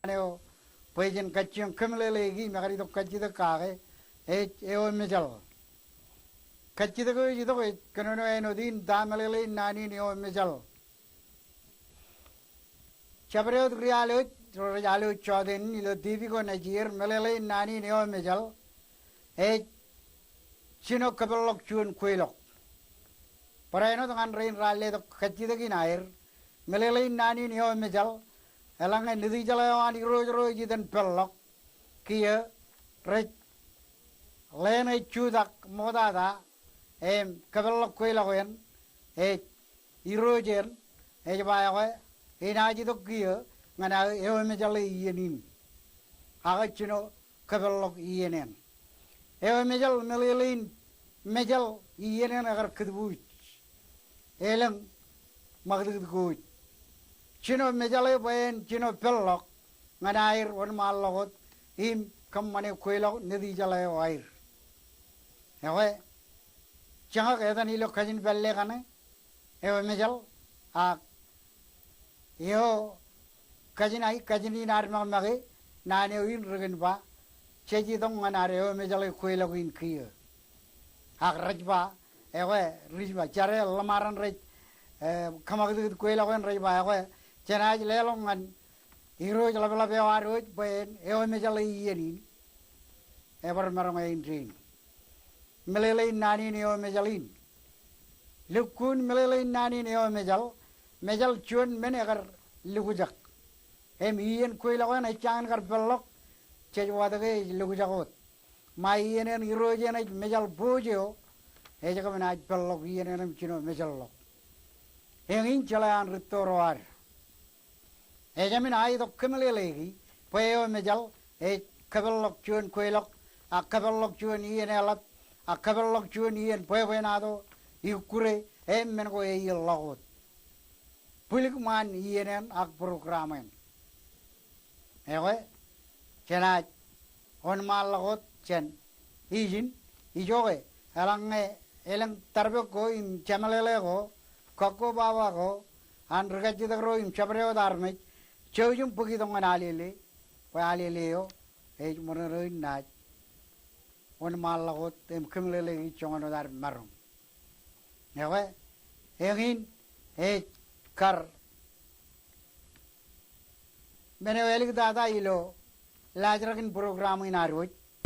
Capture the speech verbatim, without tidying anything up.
eo bwe jen kajjioñ kōmeḷeḷeiki im ekar itok kajjitōk kake ej eo mejal. Kajjitōk eo ej itok ej kōnono āinwōt in ta meḷeḷe in naan in eo mejal. Jabdewōt ri-alooj ro rej alooj jọteen in ilo tipi ko nejier, meḷeḷe in naan in eo mejal ej jino kōpeḷḷọk juon kweilọk. Barāinwōt ñan rein raar letok kajjitōk in aer, meḷeḷe in naan in eo mejal, eḷaññe Nitijeḷā eo an irooj ro ej iten peḷḷọk kiiō, rej ḷeeṇ ej jutak ṃoktata im kōpeḷḷọk kweilọk eṇ, ej irooj eṇ ej ba ekwe enaaj itok kiiō ñan aō eo mejal eo iien in. Ak ej jino kōpeḷḷọk iien eṇ. Eo mejal, meḷeḷe in mejal iien eṇ ekar kūtbuuj. Elōñ ṃakūtkūt ko ej jino mejal eo bwe en jino peḷḷọk ñan aer wōnṃaanḷọk wōt im kōṃṃane kweilọk Nitijeḷā eo aer. Ekwe, jeñak etan ilo kajin pālle kaṇe eo mejal, ak eo kajin ai, kajin in ad ṃakṃake, naan eo in ri kōn ba jej itok ñan ad eo mejal eo kweilọk in kiiō. Ak rej ba, ekwe, rej ba, jare ḷōṃarein rej, eh, kōṃakūtkūt kweilọk eṇ, rej ba ekwe jenaaj leḷọk ñan irooj ḷapḷap eo ad wōj bwe en eo mejal eo iien in. Ebar maroñ e indein. Meḷeḷe in naan in eo mejal in. Lukkuun meḷeḷe in naan in eo mejal, mejal juon men ekar lukjak. Im iien kweilọk eṇ ejjañin kar peḷḷọk, jej watōke ej lukjak wōt. Ṃae iien eṇ irooj eṇ ej mejal booj eo, ej kab enaaj peḷḷọk iien eṇ im jino mejalḷọk. Eñin jeḷā an rūtto ro ad. Ejāmin aō itok kōmeḷeḷeiki bwe eo mejal ej kōpeḷḷọk juon kweilọk, ak kōpeḷḷọk juon iien eḷap, ak kōpeḷḷọk juon iien bwebwenato, ikkure, im men ko eilọk wōt. Bwilik ṃaan iien eṇ ak program eṇ. Ekwe, jenaaj wōnṃaanḷọk wōt jān ijin, ijoke, eḷaññe elōñ tarbek ko im jemeḷeḷe ko, kọkkobaba ko, an ri kajjitōk ro im jabdewōt armej, jouj im bōk itok ñan Alele, bwe Alele eo ej ṃōṇōṇō in naaj wōnṃaanḷọk wōt im kōmeḷeḷeiki joñan wōt ad maroñ. Ekwe, eñin ej kar men eo āliktata ilo laajrak in program in ad wōj,